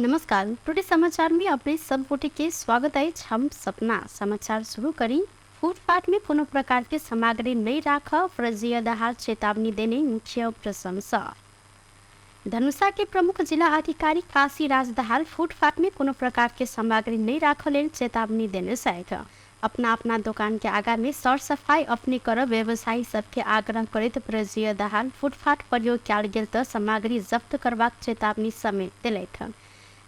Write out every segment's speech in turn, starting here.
नमस्कार, टुडे समाचार में अपने सब गोटे के स्वागत अछि। हम सपना समाचार शुरू करी। फुटपाथ में कोनो प्रकार के सामग्री नहीं राख प्रजीय दाहाल चेतावनी देने मुख्य प्रशंसा। धनुषा के प्रमुख जिला अधिकारी काशी राज दाहाल फुटपाथ में कोनो प्रकार के सामग्री नहीं राख लेल चेतावनी देने छथि। अपना अपना दोकान के आगा में सर सफाई अपने कर व्यवसायी सबके आग्रह करैत प्रजीय दाहाल फुटपाथ प्रयोग कयल गेल तऽ सामग्री जब्त करबाक चेतावनी समेत देलथि।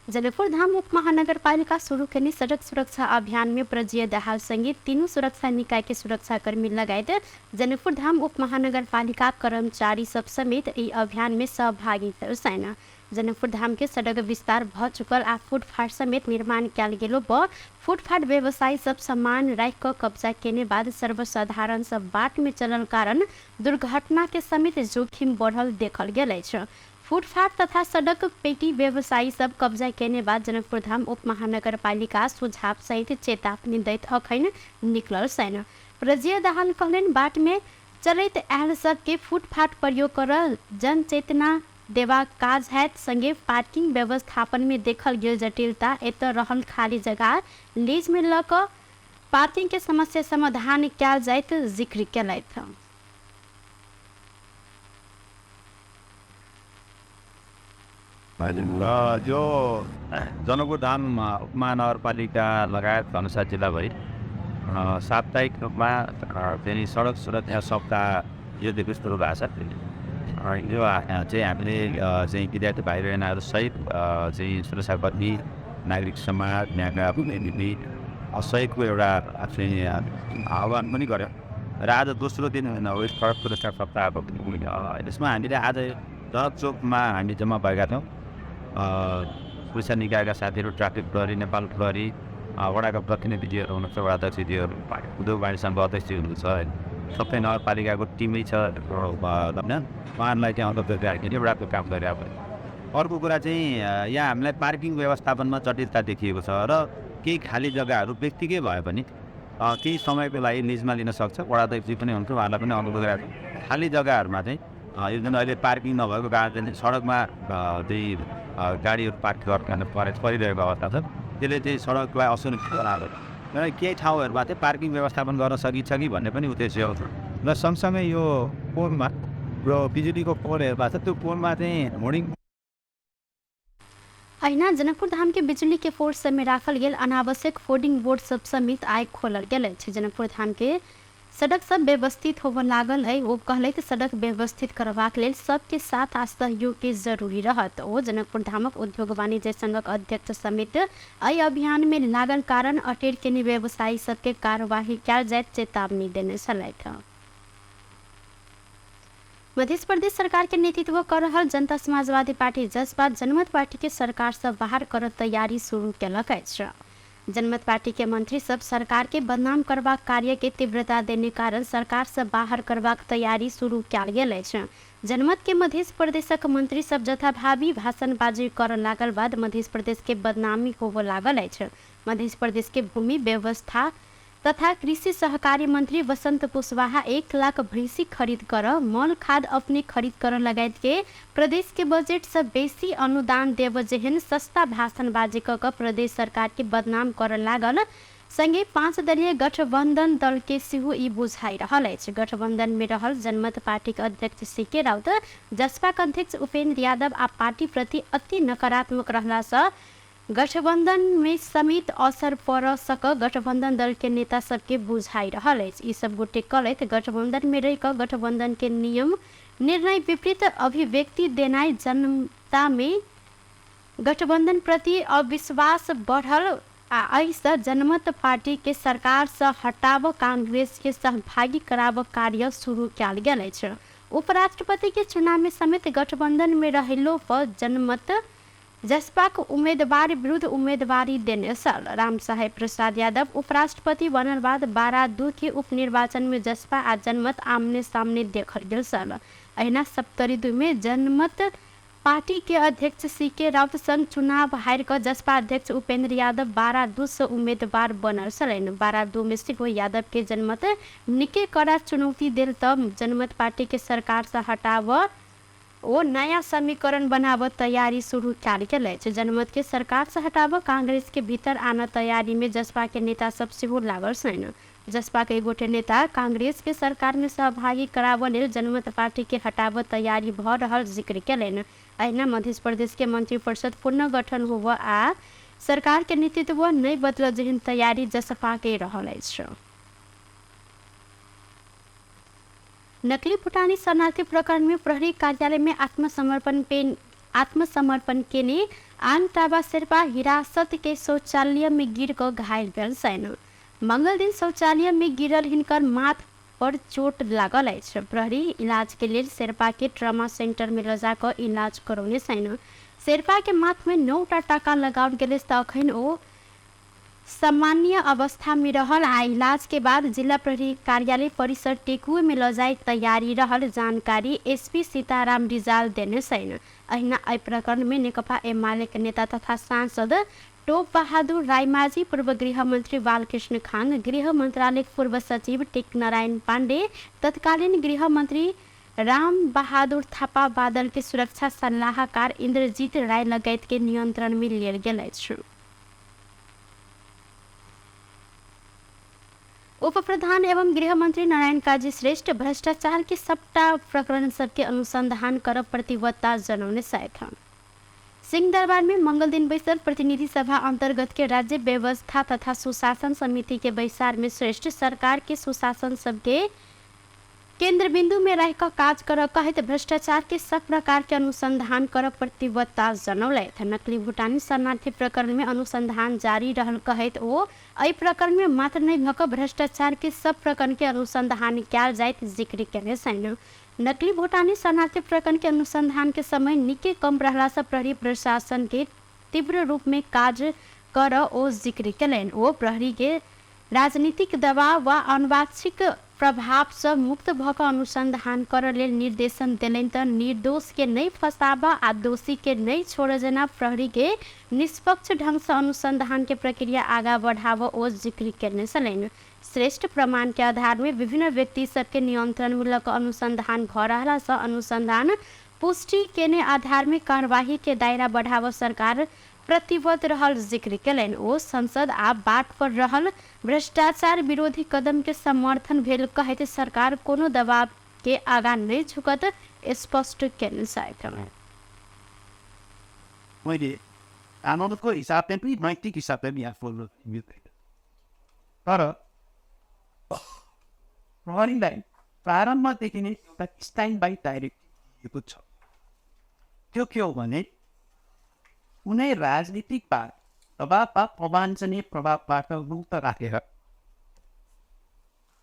जनकपुर धाम उप महानगरपालिका शुरू केने सड़क सुरक्षा अभियान में प्रजीय दाहाल संगे तीनू सुरक्षा निकाय के सुरक्षाकर्मी लगायत जनकपुर धाम उप महानगरपालिका कर्मचारी सब समेत एहि अभियान में सहभागी भेल छनि। जनकपुर धाम के सड़क विस्तार भ चुकल आ फुटपाथ समेत निर्माण कयल गेलो पर फुटपाथ व्यवसायी सब सामान राखि कऽ कब्जा केने बाद सर्वसाधारण सब बाट में चलल कारण दुर्घटना के समेत जोखिम बढ़ल देखल गेल अछि। फुटपाथ तथा सड़क पेटी व्यवसायी सब कब्जा केने बाद जनकपुर धाम उप महानगरपालिका सुझाव सहित चेतावनी दैत अखन निकलल छनि। प्रजीय दाहाल कहलनि, बाट में चलैत आयल सबके फुटपाथ प्रयोग कर जनचेतना देबाक काज हैत। संगे पार्किंग व्यवस्थापन में देखल गेल जटिलता, एतऽ रहल खाली जगह लीज में लऽ कऽ पार्किंग के समस्या समाधान कयल जाइत जिक्र केलथि। यो जनकपुर धाम उपमहानगरपालिका लगायत धनुषा जिल्लाभरि साप्ताहिक रूपमा चाहिँ सडक सुरक्षा सप्ताह यो दिवस सुरु भएको छ। यो चाहिँ हामीले चाहिँ विद्यार्थी भाइ बहिनीहरू सहित चाहिँ सुरक्षाकर्मी, नागरिक समाज, यहाँका प्रतिनिधि सहितको एउटा चाहिँ आह्वान पनि गर्यौँ र आज दोस्रो दिन सडक सुरक्षा सप्ताहको। यसमा हामीले आज जनक चोकमा हामी जम्मा भएका थियौँ। सुरक्षा निकायका साथीहरू, ट्राफिक प्रहरी, नेपाल प्रहरी, वडाका प्रतिनिधिजीहरू हुनुहुन्छ, वडा अध्यक्षजीहरू, उद्योग वाणिज्य सङ्घको अध्यक्षजी हुनुहुन्छ, होइन, सबै नगरपालिकाको टिमै छ होइन। उहाँहरूलाई चाहिँ अनुरोध गरिराखेर एउटा काम गरिरहेको। अर्को कुरा चाहिँ यहाँ हामीलाई पार्किङ व्यवस्थापनमा जटिलता देखिएको छ र केही खाली जग्गाहरू व्यक्तिगत भए पनि केही समयको लागि लिजमा लिन सक्छ। वडा अध्यक्षजी पनि हुनुहुन्छ, उहाँहरूलाई पनि अनुरोध गरिरहेको छु। खाली जग्गाहरूमा चाहिँ यो जुन अहिले पार्किङ नभएको कारण चाहिँ सडकमा चाहिँ गाडीहरू पार्क गर्नु परिरहेको अवस्था छ, त्यसले चाहिँ सडकलाई असुरक्षित बनाएको छ र केही ठाउँहरूमा चाहिँ पार्किङ व्यवस्थापन गर्न सकिन्छ कि भन्ने पनि उद्देश्य हो। र सँगसँगै यो पोलमा र बिजुलीको पोलहरूमा छ, त्यो पोलमा चाहिँ होर्डिङ अहिना जनकपुर धाम के बिजुली के फोर्स सब में राखल गेल अनावश्यक होर्डिंग बोर्ड सब समेत आइ खोलल गेल अछि। जनकपुर धाम के सड़क सब व्यवस्थित होबऽ लागल है। ओ कहलथि, सड़क व्यवस्थित करबाक लेल सबके साथ आ सहयोग के जरूरी रहत। ओ जनकपुर धामक उद्योग वाणिज्य संघक अध्यक्ष समेत एहि अभियान में लागल कारण अटेर केने व्यवसायी सबके कार्यवाही कयल जाइत चेतावनी देने छलथि। मध्य प्रदेश सरकार के नेतृत्व कर रहल जनता समाजवादी पार्टी जसपा जनमत पार्टी के सरकार से बाहर कर तैयारी शुरू केलक अछि। जनमत पार्टी के मंत्री सब सरकार के बदनाम करबाक कार्य के तीव्रता देने कारण सरकार से बाहर करबाक तैयारी शुरू कयल गेल अछि। जनमत के मध्य प्रदेशक मंत्री सब जथाभावी भाषणबाजी कर लागल बाद मध्य प्रदेश के बदनामी होबऽ लागल अछि। मध्य प्रदेश के भूमि व्यवस्था तथा कृषि सहकारी मंत्री वसंत कुशवाहा 1 लाख भैंसी खरीद कर मल खाद अपने खरीद कर लगायत के प्रदेश के बजट से बेसी अनुदान देव जेहन सस्ता भाषणबाजी क कऽ प्रदेश सरकार के बदनाम कर लागल। संगे 5 दलीय गठबंधन दल के सेहो ई बुझाइ रहल अछि। गठबंधन में रहल जनमत पार्टी के अध्यक्ष सी के राउत, जसपा के अध्यक्ष उपेंद्र यादव आ पार्टी प्रति अति नकारात्मक रहला से गठबंधन में समेत असर पड़ सक गठबंधन दल के नेता सबके बुझाइ रहल अछि। ई सब गोटे कहलथि, गठबंधन में रहि कऽ गठबंधन के नियम निर्णय विपरीत अभिव्यक्ति देनाइ जनता में गठबंधन प्रति अविश्वास बढ़ल आ एहिसँ जनमत पार्टी के सरकार सँ हटाबऽ कांग्रेस के सहभागी कराबऽ कार्य शुरू कयल गेल अछि। उपराष्ट्रपति के चुनाव में समेत गठबंधन में रहलो पर जनमत जसपाक उम्मेदवार विरुद्ध उम्मेदवारी देने छल। राम साहेब प्रसाद यादव उपराष्ट्रपति बनल बाद 12-2 के उपनिर्वाचन में जसपा आ जनमत आमने सामने देखल गेल छल। अहिना सप्तरी 2 में जनमत पार्टी के अध्यक्ष सी के राउत संग चुनाव हारि कऽ जसपा अध्यक्ष उपेंद्र यादव 12-2 सँ उम्मेदवार बनल छलनि। 12-2 में सेहो यादव के जनमत निके कड़ा चुनौती देल तऽ जनमत पार्टी के सरकार सँ हटाबऽ ओ नयाँ समीकरण बनाबऽ तैयारी शुरू कयल गेल अछि। जनमत के सरकार से हटाबऽ कांग्रेस के भीतर आनऽ तैयारी में जसपा के नेता सब सेहो लागल छनि। जसपा के गोटे नेता कांग्रेस के सरकार में सहभागी कराबऽ लेल जनमत पार्टी के हटाबऽ तैयारी भऽ रहल जिक्र केलनि। अहिना मध्य प्रदेश के मंत्री परिषद पुनर्गठन होबऽ आ सरकार के नेतृत्व नहि बदलऽ जेहन तैयारी जसपा के रहल अछि। नकली भूटानी शरणार्थी प्रकरण में प्रहरी कार्यालय में आत्मसमर्पण केने आङ ताबा शेर्पा हिरासत के शौचालय में गिर कऽ घायल भेल छनि। मंगल दिन शौचालय में गिरल हिनकर माथ पर चोट लागल अछि। प्रहरी इलाज के लेल शेर्पा के ट्रामा सेंटर में लऽ जा कऽ इलाज करौने छनि। शेर्पा के माथ में 9टा टाका लगाओल गेल तऽ अखन ओ सामान्य अवस्था में रहल आ इलाज के बाद जिला प्रहरी कार्यालय परिसर टेकुए में लऽ जाय तैयारी रहल जानकारी एसपी सीताराम रिजाल देने छनि। अहिना एहि प्रकरण में नेकपा एमाले के नेता तथा सांसद टोप बहादुर रायमाझी, पूर्व गृह मंत्री बालकृष्ण खांग, गृह मंत्रालय पूर्व सचिव टेक नारायण पांडे, तत्कालीन गृह मंत्री राम बहादुर थापा बादल के सुरक्षा सलाहकार इंद्रजीत राय लगायत के नियंत्रण में लेल गेल अछि। उप प्रधान एवं गृह मंत्री नारायण काजी श्रेष्ठ भ्रष्टाचार के सबटा प्रकरण सबके अनुसंधान करब प्रतिबद्धता जनौने छथि। सिंह दरबार में मंगल दिन बैसल प्रतिनिधि सभा अंतर्गत के राज्य व्यवस्था तथा सुशासन समिति के बैसार में श्रेष्ठ सरकार के सुशासन सबके केंद्र बिंदु में रह कऽ काज करऽ कहैत भ्रष्टाचार के सब प्रकार के अनुसंधान करऽ प्रतिबद्धता जनौलथि। नकली भूटानी शरणार्थी प्रकरण में अनुसंधान जारी रहल कहैत ओ एहि प्रकरण में मात्र नहि भऽ कऽ भ्रष्टाचार के सब प्रकरण के अनुसंधान कयल जाइत जिक्र केने छनि। नकली भूटानी शरणार्थी प्रकरण के अनुसंधान के समय निके कम रहला से प्रहरी प्रशासन के तीव्र रूप में काज करऽ ओ जिक्र केलनि। ओ प्रहरी के राजनीतिक दबाव वा अनवांछित प्रभाव से मुक्त भऽ कऽ अनुसंधान करऽ लेल निर्देशन देलनि तऽ निर्दोष के नहि फंसाबऽ आ दोषी के नहि छोड़ऽ जेना प्रहरी के निष्पक्ष ढंग से अनुसंधान के प्रक्रिया आगा बढ़ाबऽ ओ जिक्र केने छलनि। श्रेष्ठ प्रमाण के आधार में विभिन्न व्यक्ति सबके नियंत्रण में लऽ कऽ अनुसंधान भऽ रहला से अनुसंधान पुष्टि केने आधार में कार्यवाही के दायरा बढ़ाबऽ सरकार प्रतिबद्ध रहल जिक्र केलनि। ओ संसद आ बाट पर रहल भ्रष्टाचार विरोधी कदम के समर्थन भेल कहैत सरकार कोनो दबाव के आगा नहि झुकत स्पष्ट केने छथि। मैले कानुनको हिसाबले पनि नैतिक हिसाबले पनि यहाँ बोल्नु मिल्दैन, तर प्रहरीलाई प्रारम्भदेखि नै एउटा स्ट्यान्ड बाई डाइरेक्टिभ दिएको छ। त्यो के हो भने कुनै राजनीतिक दबाव वा अवाञ्छनीय प्रभावबाट मुक्त राखेर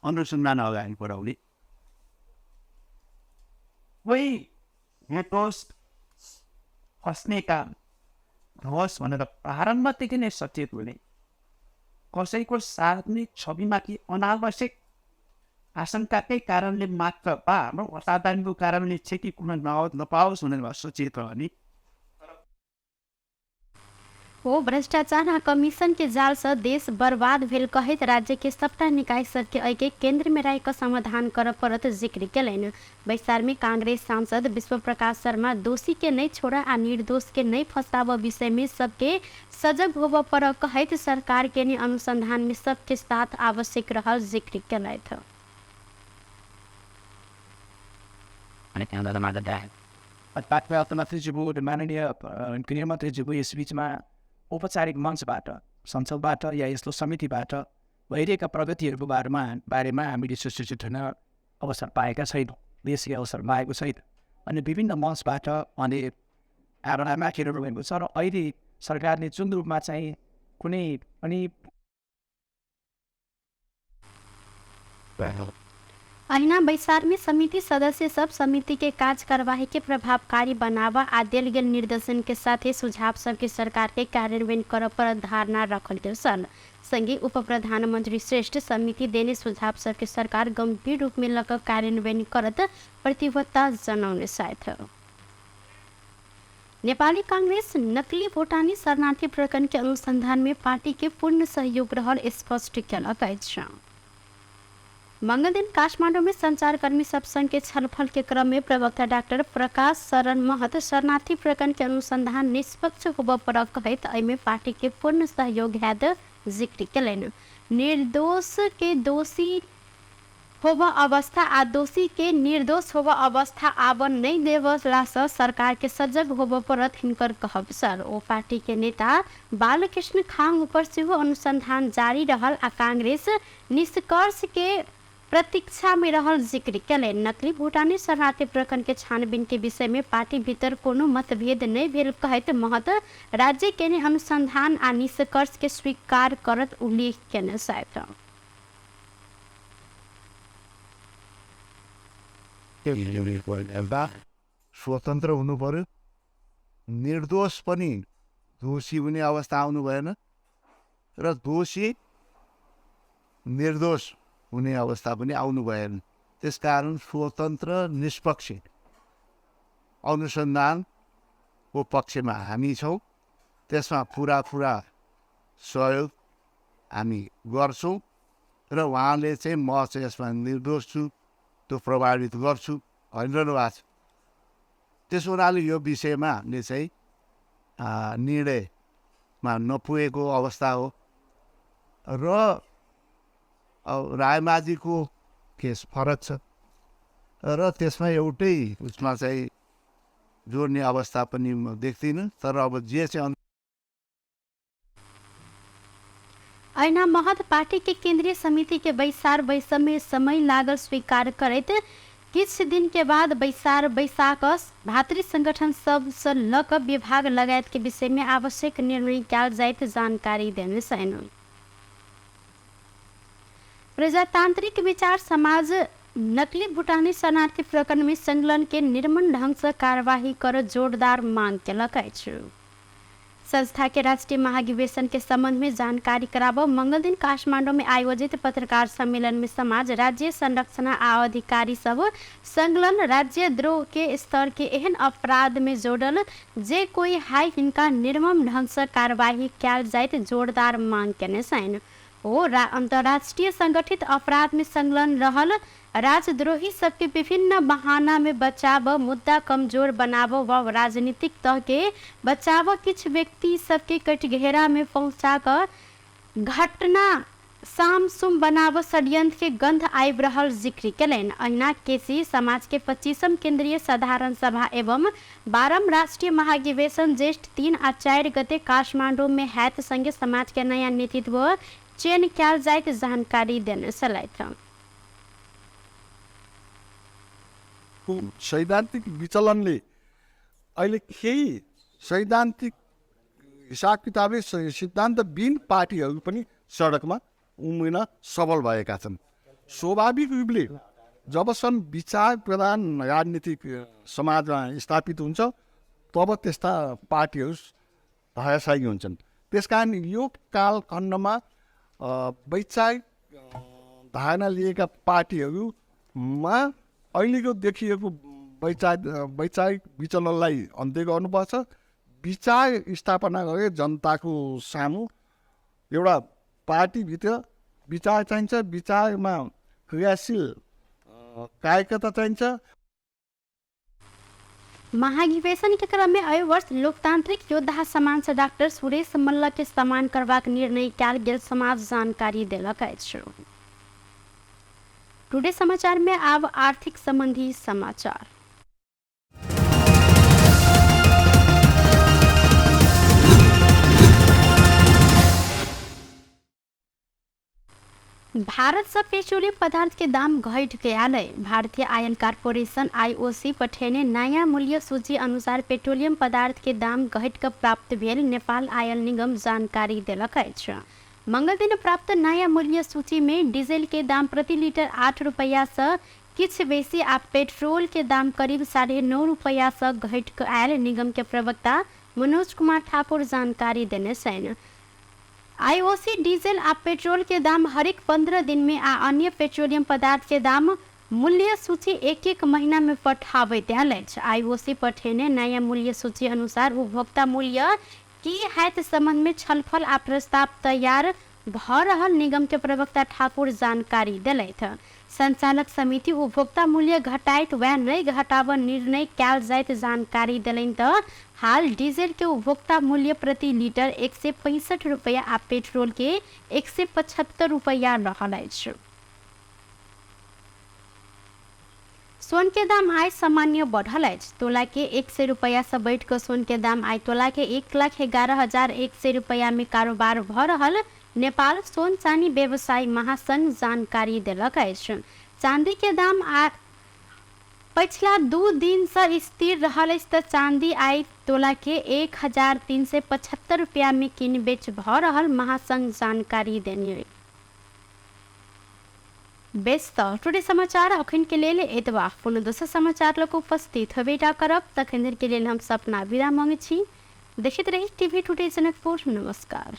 अनुसन्धान अगाडि बढाउने, कोही निर्दोष फस्ने काम नहोस् भनेर प्रारम्भदेखि नै सचेत हुने, कसैको सार्वजनिक छविमाथि अनावश्यक आशङ्काकै कारणले मात्र वा हाम्रो असावधानीको कारणले क्षति पुग्न नपाओस् भनेर सचेत रहने। ओ भ्रष्टाचार आ कमीशन के जाल से देश बर्बाद भेल कहैत राज्य के सबटा निकाय सबके एहि केंद्र में राखि कऽ समाधान करऽ पड़त जिक्र केलनि। बैसार में कांग्रेस सांसद विश्व प्रकाश शर्मा दोषी के नहि छोड़ऽ आ निर्दोष के नहि फंसाबऽ विषय में सबके सजग होबऽ पड़ऽ कहैत सरकार के अनुसंधान में सबके साथ आवश्यक रहल जिक्र केलथि। अर्थमन्त्रीज्यू माननीय गृहमन्त्रीज्यू यस बिचमा औपचारिक मञ्चबाट संसदबाट या यस्तो समितिबाट भइरहेका प्रगतिहरूको बारेमा हामीले सुसूचित हुन अवसर पाएका छैनौँ, बेसी अवसर पाएको छैन। अनि विभिन्न मञ्चबाट उहाँले धारणा राखिरहनु भएको छ र अहिले सरकारले जुन रूपमा चाहिँ कुनै पनि अहिना बैसार में समिति सदस्य सब समिति के काज कार्यवाही के प्रभावकारी बनावा आ देल गेल निर्देशन के साथे सुझाव सबके सरकार के कार्यान्वयन करऽ पर धारणा रखल गेल छल। संगे उप प्रधानमंत्री श्रेष्ठ समिति देने सुझाव सबके सरकार गंभीर रूप में लऽ कऽ कार्यान्वयन करत प्रतिबद्धता जनौने छथि। नेपाली कांग्रेस नकली भूटानी शरणार्थी प्रकरण के अनुसंधान में पार्टी के पूर्ण सहयोग रहल स्पष्ट केलक अछि। मंगल दिन काठमाडौँ में संचारकर्मी सब संग के छलफल के क्रम में प्रवक्ता डाक्टर प्रकाश शरण महत शरणार्थी प्रकरण के अनुसंधान निष्पक्ष होबऽ पड़त कहैत एहिमे पार्टी के पूर्ण सहयोग हैत जिक्र केलनि। निर्दोष के दोषी होबऽ अवस्था आ दोषी के निर्दोष होबऽ अवस्था आब नहि देबलासँ सरकार के सजग होबऽ पड़त हिनकर कहब सर। ओ पार्टी के नेता बालकृष्ण खांग ऊपर सेहो अनुसंधान जारी रहल आ कांग्रेस निष्कर्ष के प्रतीक्षा में रहल जिक्र केलनि। नकली भूटानी शरणार्थी प्रकरण के छानबीन के विषय में पार्टी भीतर कोनो मतभेद नहि भेल कहैत महत राज्य केने अनुसंधान आ निष्कर्ष के स्वीकार करत उल्लेख केने छथि। स्वतन्त्र हुनु पर्यो, निर्दोष पनि दोषी हुने अवस्था आउनु भएन र दोषी निर्दोष हुने अवस्था पनि आउनु भएन। त्यसकारण स्वतन्त्र निष्पक्ष अनुसन्धानको पक्षमा हामी छौँ, त्यसमा पुरा पुरा सहयोग हामी गर्छौँ र उहाँले चाहिँ म चाहिँ यसमा निर्दोष छु त्यो प्रमाणित गर्छु भनिरहनु भएको छ। त्यसो हुनाले यो विषयमा हामीले चाहिँ निर्णयमा नपुगेको अवस्था हो र अब रायमाझीको केस फरक छ र त्यसमा एउटै उसमा चाहिँ जोड्ने अवस्था पनि म देख्दिनँ। तर अब जे चाहिँ ऐना महत पार्टी के केंद्रीय समिति के बैसार बैसमे समय लागल स्वीकार करैत किछ दिन के बाद बैसार बैसाक भातृ संगठन सबसँ लऽ कऽ विभाग लगायत के विषय में आवश्यक निर्णय कयल जाइत जानकारी देने छनि। प्रजातांत्रिक विचार समाज नकली भूटानी शरणार्थी प्रकरण में संकलन के निर्मम ढंग से कार्यवाही कर जोरदार मांग केलक अछि। संस्था के राष्ट्रीय महाधिवेशन के संबंध में जानकारी कराब मंगल दिन काठमांडू में आयोजित पत्रकार सम्मेलन में समाज राज्य संरक्षण आ अधिकारी सब संकलन राज्य द्रोह के स्तर के एहन अपराध में जोड़ल जे कोई हाई हिनका निर्मम ढंग से कार्यवाही कयल जाइत जोरदार मांग केने छनि। ओ अंतर्राष्ट्रीय संगठित अपराध में संलग्न रहल राजद्रोही सबके विभिन्न बहाना में बचाव, मुद्दा कमजोर बनाव व राजनीतिक तह के बचाव किछु व्यक्ति सबके कटघेरा में पहुंचा कऽ घटना सामसुम बनाव षड्यंत्र के गंध आबि रहल जिक्र केलनि। अहिना केसी समाज के 25म केंद्रीय साधारण सभा एवं 12म राष्ट्रीय महाधिवेशन ज्येष्ठ 3 आ 4 गते काठमांडू में हैत संगे समाज के नया नेतृत्व चयन कयल जाइत जानकारी देने छलथि। सैद्धान्तिक विचलनले अहिले केही सैद्धान्तिक हिसाब किताबले सिद्धान्तविहीन पार्टीहरू पनि सडकमा उम्रिन सबल भएका छन्। स्वाभाविक रूपले जबसम्म विचार प्रधान राजनीतिक समाजमा स्थापित हुन्छ तब त्यस्ता पार्टीहरू धराशायी हुन्छन्। त्यसकारण यो कालखण्डमा वैचारिक धारणा लिएका पार्टीहरूमा अहिलेको देखिएको वैचारिक विचलनलाई अन्त्य गर्नुपर्छ। विचार स्थापना गरेर जनताको सामु एउटा पार्टीभित्र विचार चाहिन्छ, विचारमा क्रियाशील कार्यकर्ता चाहिन्छ। महाधिवेशन के क्रम में एहि वर्ष लोकतांत्रिक योद्धा समान से डॉक्टर सुरेश मल्ल के सम्मान करबाक निर्णय कयल गेल समाज जानकारी देलक अछि। टुडे समाचार में आब आर्थिक संबंधी समाचार। भारत से पेट्रोलियम पदार्थ के दाम घट गया है। भारतीय आयन कॉरपोरेशन आईओसी पठेने नया मूल्य सूची अनुसार पेट्रोलियम पदार्थ के दाम घट के प्राप्त भेल नेपाल आयल निगम जानकारी देलक अछि। मंगल दिन प्राप्त नया मूल्य सूची में डीजल के दाम प्रति लीटर 8 रुपया से किछु बेसी आ पेट्रोल के दाम करीब 9.5 रुपया से घट के आयल निगम के प्रवक्ता मनोज कुमार ठाकुर जानकारी देने छनि। आईओसी डीजल आ पेट्रोल के दाम हरेक 15 दिन में आ अन्य पेट्रोलियम पदार्थ के दाम मूल्य सूची एक एक महीना में पठाबैत आयल अछि। आईओसी पठेने नया मूल्य सूची अनुसार उपभोक्ता मूल्य की हैत संबंध में छलफल आ प्रस्ताव तैयार भऽ रहल निगम के प्रवक्ता ठाकुर जानकारी देलथि। संचालक समिति उपभोक्ता मूल्य घटाइत वा नहि घटाबऽ निर्णय कयल जाइत जानकारी देलनि। तऽ हाल डीजल के उपभोक्ता मूल्य प्रति लीटर 165 रुपैआ आ पेट्रोल के 175 रुपैआ रहल अछि। सोन के दाम आइ सामान्य बढ़ल अछि। तोला के 100 रुपैआ से बढ़ि कऽ सोन के दाम आइ तोला के 1,11,100 रुपैआ में कारोबार भऽ रहल नेपाल सोन चानी व्यवसायी महासंघ जानकारी देलक अछि। चांदी के दाम आ पछिला 2 दिन से स्थिर रहल अछि। तऽ चांदी आइ तोला के 1375 रुपैआ में किन बेच भऽ रहल महासंघ जानकारी देने। बेस, तऽ टुडे समाचार अखन के लेल एतबा। कोनो दोसर समाचार लऽ कऽ उपस्थित होबेटा करब, तखन धरि के लेल हम सपना विदा मांगै छी। देखैत रही टीवी टुडे जनकपुर। नमस्कार।